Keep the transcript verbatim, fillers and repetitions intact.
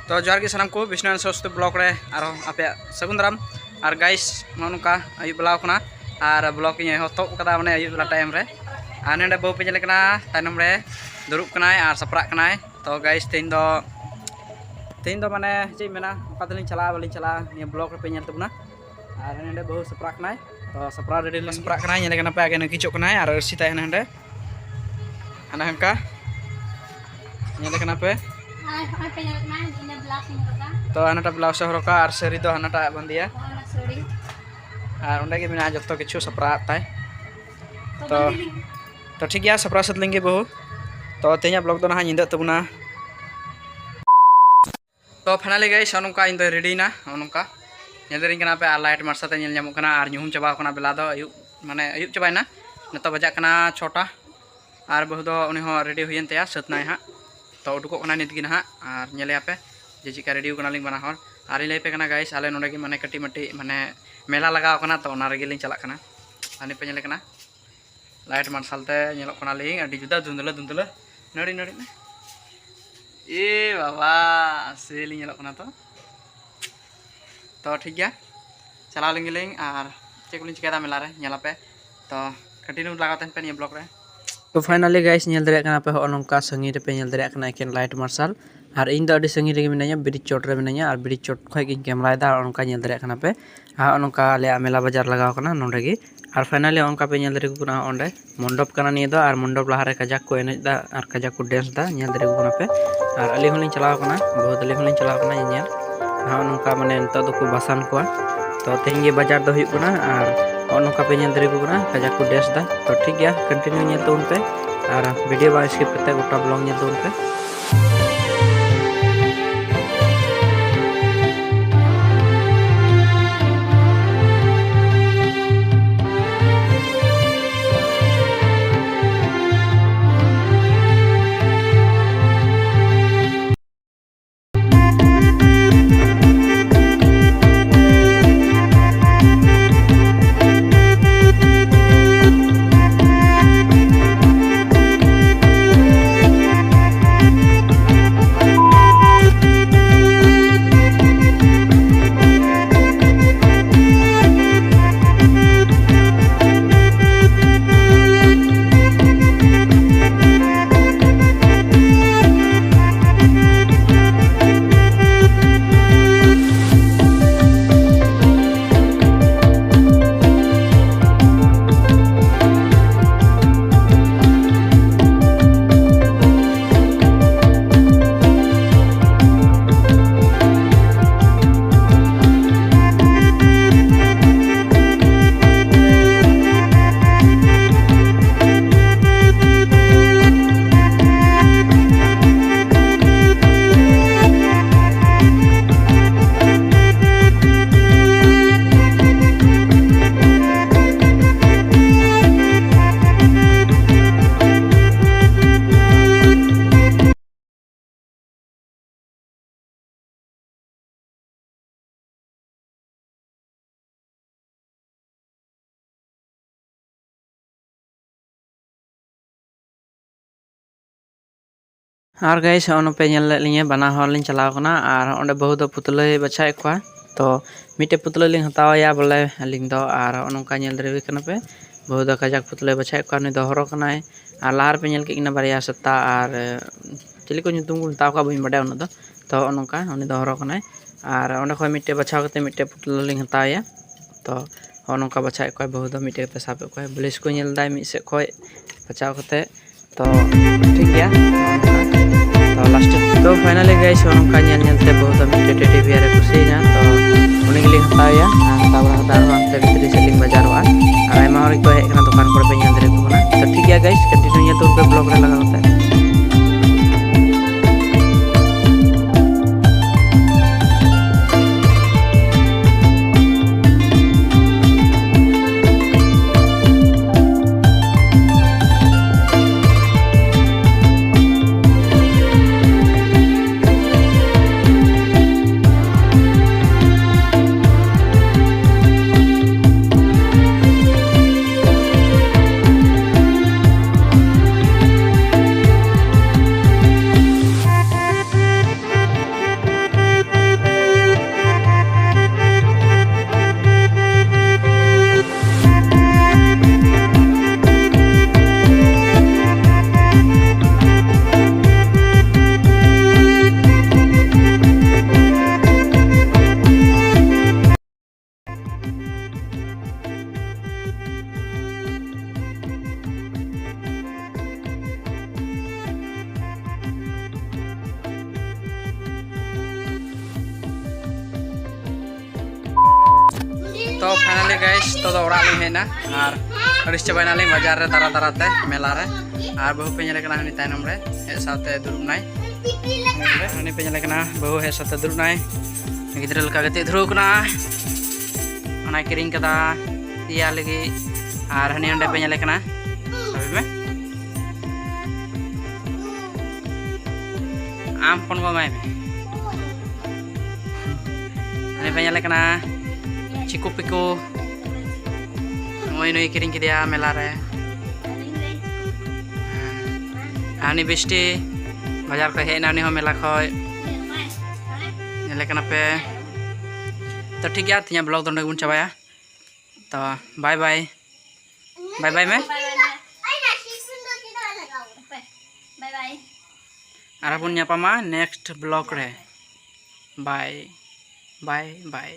ᱛᱚ ᱡᱚᱦᱟᱨ ᱜᱮ ᱥᱟᱱᱟᱢ ᱠᱚ, ᱵᱤᱥᱱᱩ and ᱥᱚᱨᱚᱥᱚᱛᱤ vlog ᱨᱮ ᱟᱨᱦᱚᱸ ᱟᱯᱮᱭᱟᱜ ᱥᱟᱹᱜᱩᱱ ᱫᱟᱨᱟᱢ᱾ ᱟᱨ guys, ᱱᱚᱜᱼᱚ ᱱᱚᱝᱠᱟ ᱟᱹᱭᱩᱵ ᱵᱮᱞᱟᱣ ᱠᱟᱱᱟ ᱟᱨ vlog ᱤᱧ ᱮᱦᱚᱵ ᱠᱟᱫᱟ, ᱢᱟᱱᱮ ᱟᱹᱭᱩᱵ ᱵᱮᱞᱟ time ᱨᱮ᱾ ᱟᱨ ᱱᱚᱰᱮ ᱵᱟᱹᱦᱩ ᱯᱮ ᱧᱮᱞᱮ ᱠᱟᱱᱟ, ᱛᱟᱭᱱᱚᱢ ᱨᱮ ᱫᱩᱲᱩᱵ ᱠᱟᱱᱟᱭ ᱟᱨ ᱥᱟᱯᱲᱟᱜ ᱠᱟᱱᱟᱭ᱾ ᱛᱚ guys, ᱛᱮᱦᱮᱧ ᱫᱚ, ᱛᱮᱦᱮᱧ ᱫᱚ ᱢᱟᱱᱮ ᱪᱮᱫ ᱤᱧ ᱢᱮᱱᱟ, ᱚᱠᱟ ᱛᱮᱞᱤᱧ ᱪᱟᱞᱟᱜᱼᱟ ᱵᱟᱹᱞᱤᱧ ᱪᱟᱞᱟᱜᱼᱟ, ᱱᱤᱭᱟᱹ vlog ᱨᱮᱯᱮ ᱧᱮᱞ ᱛᱟᱵᱚᱱᱟ᱾ ᱟᱨ ᱱᱚᱰᱮ ᱵᱟᱹᱦᱩ ᱥᱟᱯᱲᱟᱜ ᱠᱟᱱᱟᱭ, ᱛᱚ ᱥᱟᱯᱲᱟᱣ ready ᱞᱮᱱ ᱥᱟᱯᱲᱟᱜ ᱠᱟᱱᱟᱭ, ᱧᱮᱞᱮ ᱠᱟᱱᱟ ᱯᱮ ᱟᱜᱮ ᱱᱟᱹᱠᱤᱪᱚᱜ ᱠᱟᱱᱟᱭ ᱟᱨ ᱟᱹᱨᱥᱤ ᱛᱟᱭ ᱦᱟᱱᱮ ᱦᱟᱸᱰᱮ, ᱦᱟᱱᱮ ᱦᱟᱱᱠᱟ ᱧᱮᱞᱮ ᱠᱟᱱᱟ ᱯᱮ᱾ ᱟᱨ ᱦᱚᱸᱜᱼᱚᱭ ᱯᱮ ᱧᱮᱞ ᱠᱟᱱᱟ, ᱤᱧ ᱫᱚ blouse ᱤᱧ ᱦᱚᱨᱚᱜᱟ᱾ ᱛᱚ ᱦᱟᱱᱟᱴᱟᱜ blouse ᱮ ᱦᱚᱨᱚᱜᱟ ᱟᱨ ᱥᱟᱹᱲᱤ ᱫᱚ ᱦᱟᱱᱟᱴᱟᱜ ᱮ ᱵᱟᱸᱫᱮᱭᱟ᱾ ᱦᱚᱸᱜᱼᱚᱭ ᱚᱱᱟ ᱥᱟᱹᱲᱤ᱾ ᱟᱨ ᱚᱸᱰᱮ ᱜᱮ ᱢᱮᱱᱟᱜᱼᱟ ᱡᱚᱛᱚ ᱠᱤᱪᱷᱩ ᱥᱟᱯᱲᱟᱣ ᱛᱟᱭ᱾ ᱛᱚ ᱛᱚ, ᱵᱟᱸᱫᱮ ᱞᱤᱧ᱾ ᱛᱚ ᱴᱷᱤᱠ ᱜᱮᱭᱟ, ᱥᱟᱯᱲᱟᱣ ᱥᱟᱹᱛ ᱞᱮᱱ ᱜᱮ ᱵᱟᱹᱦᱩ᱾ ᱛᱚ ᱛᱮᱦᱮᱧᱟᱜ vlog ᱫᱚ ᱱᱟᱦᱟᱜ ᱧᱤᱫᱟᱹᱜ ᱛᱟᱵᱚᱱᱟ᱾ ᱛᱚ finally guys, ᱱᱚᱜᱼᱚ ᱱᱚᱝᱠᱟ ᱤᱧ ᱫᱚ ready ᱮᱱᱟ, ᱱᱚᱜᱼᱚ ᱱᱚᱝᱠᱟ ᱧᱮᱞ ᱫᱟᱲᱮᱧ ᱠᱟᱱᱟ ᱯᱮ, ᱟᱨ light ᱢᱟᱨᱥᱟᱞ ᱛᱮ ᱧᱮᱞ ᱧᱟᱢᱚᱜ ᱠᱟᱱᱟ, ᱟᱨ ᱧᱩᱦᱩᱢ ᱪᱟᱵᱟᱣ ᱠᱟᱱᱟ ᱵᱮᱞᱟ ᱫᱚ, ᱟᱹᱭᱩᱵ ᱢᱟᱱᱮ ᱟᱹᱭᱩᱵ ᱪᱟᱵᱟᱭᱮᱱᱟ, ᱱᱤᱛᱚᱜ ᱵᱟᱡᱟᱜ ᱠᱟᱱᱟ ᱪᱷᱚᱴᱟ᱾ ᱟᱨ ᱵᱟᱹᱦᱩ ᱫᱚ ᱩᱱᱤ ᱦᱚᱸ ready ᱦᱩᱭᱮᱱ ᱛᱟᱭᱟ, ᱥᱟᱹᱛ ᱱᱟᱭ ᱦᱟᱸᱜ᱾ ᱛᱚ ᱩᱰᱩᱠᱚᱜ ᱠᱟᱱᱟᱭ ᱱᱤᱛ ᱜᱮ ᱱᱟᱦᱟᱜ, ᱟᱨ ᱧᱮᱞᱮᱭᱟ ᱯᱮ ᱡᱮ ᱪᱮᱫᱠᱟ ready ᱠᱟᱱᱟᱞᱤᱧ ᱵᱟᱱᱟ ᱦᱚᱲ᱾ ᱟᱨᱤᱧ ᱞᱟᱹᱭ ᱟᱯᱮ ᱠᱟᱱᱟ guys, ᱟᱞᱮ ᱱᱚᱰᱮ ᱜᱮ ᱢᱟᱱᱮ ᱠᱟᱹᱴᱤᱡ ᱢᱟᱹᱴᱤᱡ ᱢᱟᱱᱮ ᱢᱮᱞᱟ ᱞᱟᱜᱟᱣ ᱠᱟᱱᱟ, ᱛᱚ ᱚᱱᱟ ᱨᱮᱜᱮ ᱞᱤᱧ ᱪᱟᱞᱟᱜ ᱠᱟᱱᱟ᱾ ᱟᱨ ᱱᱤᱛ ᱯᱮ ᱧᱮᱞᱮ ᱠᱟᱱᱟ, light ᱢᱟᱨᱥᱟᱞ ᱛᱮ ᱧᱮᱞᱚᱜ ᱠᱟᱱᱟᱞᱤᱧ ᱟᱹᱰᱤ ᱡᱩᱫᱟᱹ, ᱫᱷᱩᱸᱫᱽᱞᱟᱹ ᱫᱷᱩᱸᱫᱽᱞᱟᱹ, ᱱᱟᱹᱲᱤ ᱱᱟᱹᱲᱤ ᱱᱟ᱾ ᱮ ᱵᱟᱵᱟ, ᱥᱮ ᱞᱤᱧ ᱧᱮᱞᱚᱜ ᱠᱟᱱᱟ ᱛᱚ᱾ ᱛᱚ ᱴᱷᱤᱠ ᱜᱮᱭᱟ, ᱪᱟᱞᱟᱣ ᱞᱮᱱ ᱜᱮᱞᱤᱧ᱾ ᱟᱨ ᱪᱮᱫ ᱠᱚᱞᱤᱧ ᱪᱤᱠᱟᱹᱭᱮᱫᱟ ᱢᱮᱞᱟ ᱨᱮ, ᱧᱮᱞ ᱟᱯᱮ᱾ ᱛᱚ continue ᱞᱟᱜᱟᱣ ᱛᱟᱦᱮᱱ ᱯᱮ ᱱᱤᱭᱟᱹ vlog ᱨᱮ᱾ ᱛᱚ finally guys, ᱧᱮᱞ ᱫᱟᱲᱮᱭᱟᱜ ᱠᱟᱱᱟ ᱯᱮ, ᱦᱚᱸᱜᱼᱚ ᱱᱚᱝᱠᱟ ᱥᱟᱺᱜᱤᱧ ᱨᱮᱯᱮ ᱧᱮᱞ ᱫᱟᱲᱮᱭᱟᱜ ᱠᱟᱱᱟ ᱮᱠᱮᱱ light ᱢᱟᱨᱥᱟᱞ᱾ ᱟᱨ ᱤᱧ ᱫᱚ ᱟᱹᱰᱤ ᱥᱟᱺᱜᱤᱧ ᱨᱮᱜᱮ ᱢᱤᱱᱟᱹᱧᱟ, bridge ᱪᱚᱴ ᱨᱮ ᱢᱤᱱᱟᱹᱧᱟ, ᱟᱨ bridge ᱪᱚᱴ ᱠᱷᱚᱱ ᱜᱤᱧ camera ᱭᱮᱫᱟ᱾ ᱦᱚᱸᱜᱼᱚ ᱱᱚᱝᱠᱟ ᱧᱮᱞ ᱫᱟᱲᱮᱭᱟᱜ ᱠᱟᱱᱟ ᱯᱮ, ᱟᱨ ᱦᱚᱸᱜᱼᱚ ᱱᱚᱝᱠᱟ ᱟᱞᱮᱭᱟᱜ ᱢᱮᱞᱟ ᱵᱟᱡᱟᱨ ᱞᱟᱜᱟᱣ ᱠᱟᱱᱟ ᱱᱚᱸᱰᱮ ᱜᱮ᱾ ᱟᱨ finally ᱦᱚᱸᱜᱼᱚ ᱱᱚᱝᱠᱟ ᱯᱮ ᱧᱮᱞ ᱫᱟᱲᱮᱭᱟᱠᱚ ᱠᱟᱱᱟ, ᱚᱸᱰᱮ ᱢᱚᱱᱰᱚᱯ ᱠᱟᱱᱟ ᱱᱤᱭᱟᱹ ᱫᱚ, ᱟᱨ ᱢᱚᱱᱰᱚᱯ ᱞᱟᱦᱟᱨᱮ ᱠᱟᱡᱟᱠ ᱠᱚ ᱮᱱᱮᱡ ᱮᱫᱟ ᱟᱨ ᱠᱟᱡᱟᱠ ᱠᱚ dance ᱮᱫᱟ, ᱧᱮᱞ ᱫᱟᱲᱮᱭᱟᱠᱚ ᱠᱟᱱᱟ ᱯᱮ᱾ ᱟᱨ ᱟᱹᱞᱤᱧ ᱦᱚᱸᱞᱤᱧ ᱪᱟᱞᱟᱣ ᱠᱟᱱᱟ, ᱵᱟᱹᱦᱩ ᱛᱟᱹᱞᱤᱧ ᱦᱚᱸᱞᱤᱧ ᱪᱟᱞᱟᱣ ᱠᱟᱱᱟ ᱧᱮᱧᱮᱞ᱾ ᱟᱨ ᱦᱚᱸᱜᱼᱚ ᱱᱚᱝᱠᱟ ᱢᱟᱱᱮ ᱱᱤᱛᱚᱜ ᱫᱚᱠᱚ ᱵᱟᱥᱟᱱ ᱠᱚᱣᱟ᱾ ᱛᱚ ᱛᱮᱦᱮᱧ ᱜᱮ ᱵᱟᱡᱟᱨ ᱫᱚ ᱦᱩᱭᱩᱜ ᱠᱟᱱᱟ, ᱟᱨ ᱦᱚᱸᱜᱼᱚ ᱱᱚᱝᱠᱟ ᱯᱮ ᱧᱮᱞ ᱫᱟᱲᱮᱭᱟᱠᱚ ᱠᱟᱱᱟ, ᱠᱟᱡᱟᱠ ᱠᱚ dance ᱮᱫᱟ᱾ ᱛᱚ ᱴᱷᱤᱠ ᱜᱮᱭᱟ, continue ᱧᱮᱞ ᱛᱟᱵᱚᱱ ᱯᱮ, ᱟᱨ video ᱵᱟᱝ skip ᱠᱟᱛᱮ ᱜᱚᱴᱟ vlog ᱧᱮᱞ ᱛᱟᱵᱚᱱ ᱯᱮ᱾ ᱟᱨ guys, ᱦᱚᱸᱜᱼᱚ ᱱᱚᱯᱮ ᱧᱮᱞ ᱞᱮᱫ ᱞᱤᱧᱟᱹ, ᱵᱟᱱᱟ ᱦᱚᱲ ᱞᱤᱧ ᱪᱟᱞᱟᱣ ᱠᱟᱱᱟ ᱟᱨ ᱚᱸᱰᱮ ᱵᱟᱹᱦᱩ ᱫᱚ ᱯᱩᱛᱞᱟᱹᱭ ᱵᱟᱪᱷᱟᱣᱮᱫ ᱠᱚᱣᱟ᱾ ᱛᱚ ᱢᱤᱫᱴᱮᱡ ᱯᱩᱛᱞᱟᱹ ᱞᱤᱧ ᱦᱟᱛᱟᱣ ᱟᱭᱟ ᱵᱚᱞᱮ ᱟᱹᱞᱤᱧ ᱫᱚ, ᱟᱨ ᱦᱚᱸᱜᱼᱚ ᱱᱚᱝᱠᱟ ᱧᱮᱞ ᱫᱟᱲᱮᱭᱟᱜ ᱠᱟᱱᱟ ᱯᱮ, ᱵᱟᱹᱦᱩ ᱫᱚ ᱠᱟᱡᱟᱠ ᱯᱩᱛᱞᱟᱹᱭ ᱵᱟᱪᱷᱟᱣᱮᱫ ᱠᱚᱣᱟ᱾ ᱩᱱᱤ ᱫᱚ ᱦᱚᱨᱚ ᱠᱟᱱᱟᱭ, ᱟᱨ ᱞᱟᱦᱟ ᱨᱮᱯᱮ ᱧᱮᱞ ᱠᱮᱫ ᱠᱤᱱᱟ ᱵᱟᱨᱭᱟ ᱥᱮᱛᱟ, ᱟᱨ ᱪᱤᱞᱤ ᱠᱚ ᱧᱩᱛᱩᱢ ᱠᱚ ᱢᱮᱛᱟᱣ ᱠᱚᱣᱟ ᱵᱟᱹᱧ ᱵᱟᱰᱟᱭᱟ ᱩᱱᱟᱹᱜ ᱫᱚ᱾ ᱛᱚ ᱦᱚᱸᱜᱼᱚ ᱱᱚᱝᱠᱟ ᱩᱱᱤ ᱫᱚ ᱦᱚᱨᱚ ᱠᱟᱱᱟᱭ, ᱟᱨ ᱚᱸᱰᱮ ᱠᱷᱚᱱ ᱢᱤᱫᱴᱮᱡ ᱵᱟᱪᱷᱟᱣ ᱠᱟᱛᱮ ᱢᱤᱫᱴᱮᱡ ᱯᱩᱛᱞᱟᱹ ᱞᱤᱧ ᱦᱟᱛᱟᱣ ᱟᱭᱟ᱾ ᱛᱚ ᱦᱚᱸᱜᱼᱚ ᱱᱚᱝᱠᱟ ᱵᱟᱪᱷᱟᱣᱮᱫ ᱠᱚᱣᱟᱭ, ᱵᱟᱹᱦᱩ ᱫᱚ ᱢᱤᱫᱴᱮᱡ ᱠᱟᱛᱮ ᱥᱟᱵᱮᱫ ᱠᱚᱣᱟᱭ, ᱵᱩᱞᱤᱥ ᱠᱚ ᱧᱮᱞ ᱫᱟᱭ ᱢᱤᱫ ᱥᱮᱫ ᱠᱷᱚᱡ ᱵᱟᱪᱷᱟᱣ ᱠᱟᱛᱮ᱾ ᱛᱚ ᱴᱷᱤᱠ ᱜᱮᱭᱟ, ᱛᱚ ᱞᱟᱥᱴ ᱛᱚ ᱯᱷᱟᱭᱱᱟᱞᱤ ᱜᱟᱭᱥ, ᱱᱚᱜᱼᱚ ᱱᱚᱝᱠᱟ ᱧᱮᱞ ᱧᱮᱞ ᱛᱮ ᱵᱟᱹᱦᱩ ᱫᱚ ᱢᱤᱫᱴᱮᱡ ᱴᱮᱰᱤ ᱵᱤᱭᱟᱨ ᱮ ᱠᱩᱥᱤᱭᱮᱱᱟ᱾ ᱛᱚ ᱩᱱᱤ ᱜᱮᱞᱤᱧ ᱦᱟᱛᱟᱣ ᱮᱭᱟ, ᱟᱨ ᱦᱟᱛᱟᱣ ᱵᱟᱲᱟ ᱠᱟᱛᱮ ᱟᱨᱦᱚᱸ ᱦᱟᱱᱛᱮ ᱵᱷᱤᱛᱨᱤ ᱥᱮᱫ ᱞᱤᱧ ᱵᱟᱡᱟᱨᱚᱜᱼᱟ᱾ ᱟᱨ ᱟᱭᱢᱟ ᱦᱚᱲ ᱜᱮᱠᱚ ᱦᱮᱡ ᱟᱠᱟᱱᱟ ᱫᱚᱠᱟᱱ ᱠᱚᱨᱮ, ᱯᱮ ᱧᱮᱞ ᱫᱟᱲᱮᱭᱟᱠᱚ ᱠᱟᱱᱟ᱾ ᱛᱚ ᱴᱷᱤᱠ ᱜᱮᱭᱟ ᱜᱟᱭᱥ, ᱠᱚᱱᱴᱤᱱᱤᱭᱩ ᱧᱮᱞ ᱛᱟᱵᱚᱱ ᱯᱮ ᱵᱞᱚᱜ ᱨᱮ ᱞᱟᱜᱟᱣ ᱠᱟᱛᱮ᱾ ᱛᱚ ᱯᱷᱟᱭᱱᱟᱞᱤ ᱜᱟᱭᱥ, ᱛᱚ ᱫᱚ ᱚᱲᱟᱜ ᱞᱤᱧ ᱦᱮᱡ ᱮᱱᱟ ᱟᱨ ᱟᱹᱲᱤᱥ ᱪᱟᱵᱟᱭᱮᱱᱟᱞᱤᱧ ᱵᱟᱡᱟᱨ ᱨᱮ ᱫᱟᱨᱟ ᱫᱟᱨᱟ ᱛᱮ, ᱢᱮᱞᱟ ᱨᱮ᱾ ᱟᱨ ᱵᱟᱹᱦᱩ ᱯᱮ ᱧᱮᱞᱮ ᱠᱟᱱᱟ ᱦᱟᱹᱱᱤ ᱛᱟᱭᱱᱚᱢ ᱨᱮ ᱦᱮᱡ ᱥᱟᱶᱛᱮ ᱫᱩᱲᱩᱵ ᱱᱟᱭ᱾ ᱦᱟᱹᱱᱤ ᱯᱮ ᱧᱮᱞᱮ ᱠᱟᱱᱟ, ᱵᱟᱹᱦᱩ ᱦᱮᱡ ᱥᱟᱶᱛᱮ ᱫᱩᱲᱩᱵ ᱱᱟᱭ, ᱜᱤᱫᱽᱨᱟᱹ ᱞᱮᱠᱟ ᱜᱟᱛᱮ ᱫᱷᱩᱨᱟᱹᱣ ᱠᱟᱱᱟ᱾ ᱚᱱᱟᱭ ᱠᱤᱨᱤᱧ ᱠᱟᱫᱟ ᱤᱭᱟ ᱞᱟᱹᱜᱤᱫ᱾ ᱟᱨ ᱦᱟᱹᱱᱤ ᱚᱸᱰᱮ ᱯᱮ ᱧᱮᱞᱮ ᱠᱟᱱᱟ, ᱥᱟᱵᱮ ᱢᱮ᱾ ᱟᱢ ᱯᱷᱳᱱ ᱠᱚ ᱮᱢᱟᱭ ᱢᱮ᱾ ᱦᱟᱹᱱᱤ ᱯᱮ ᱧᱮᱞᱮ ᱠᱟᱱᱟ, ᱪᱤᱠᱩ ᱯᱤᱠᱩ᱾ ᱱᱩᱭ, ᱱᱩᱭ ᱠᱤᱨᱤᱧ ᱠᱮᱫᱮᱭᱟ ᱢᱮᱞᱟ ᱨᱮ᱾ ᱦᱮᱸ᱾ ᱦᱟᱹᱱᱤ ᱵᱤᱥᱴᱤ᱾ ᱵᱟᱡᱟᱨ ᱠᱷᱚᱡ ᱦᱮᱡ ᱮᱱᱟ ᱩᱱᱤ ᱦᱚᱸ ᱢᱮᱞᱟ ᱠᱷᱚᱡ᱾ ᱧᱮᱞᱮ ᱠᱟᱱᱟ ᱯᱮ᱾ ᱛᱚ ᱴᱷᱤᱠ ᱜᱮᱭᱟ, ᱛᱮᱦᱮᱧᱟᱜ ᱵᱞᱚᱜ ᱫᱚ ᱱᱚᱸᱰᱮ ᱜᱮᱵᱚᱱ ᱪᱟᱵᱟᱭᱟ᱾ ᱛᱚ ᱵᱟᱭ ᱵᱟᱭ᱾ ᱵᱟᱭ ᱵᱟᱭ ᱢᱮ᱾ ᱵᱟᱭ ᱵᱟᱭ᱾ ᱟᱨᱦᱚᱸ ᱵᱚᱱ ᱧᱟᱯᱟᱢᱟ ᱱᱮᱠᱥᱴ ᱵᱞᱚᱜ ᱨᱮ᱾ ᱵᱟᱭ ᱵᱟᱭ ᱵᱟᱭ᱾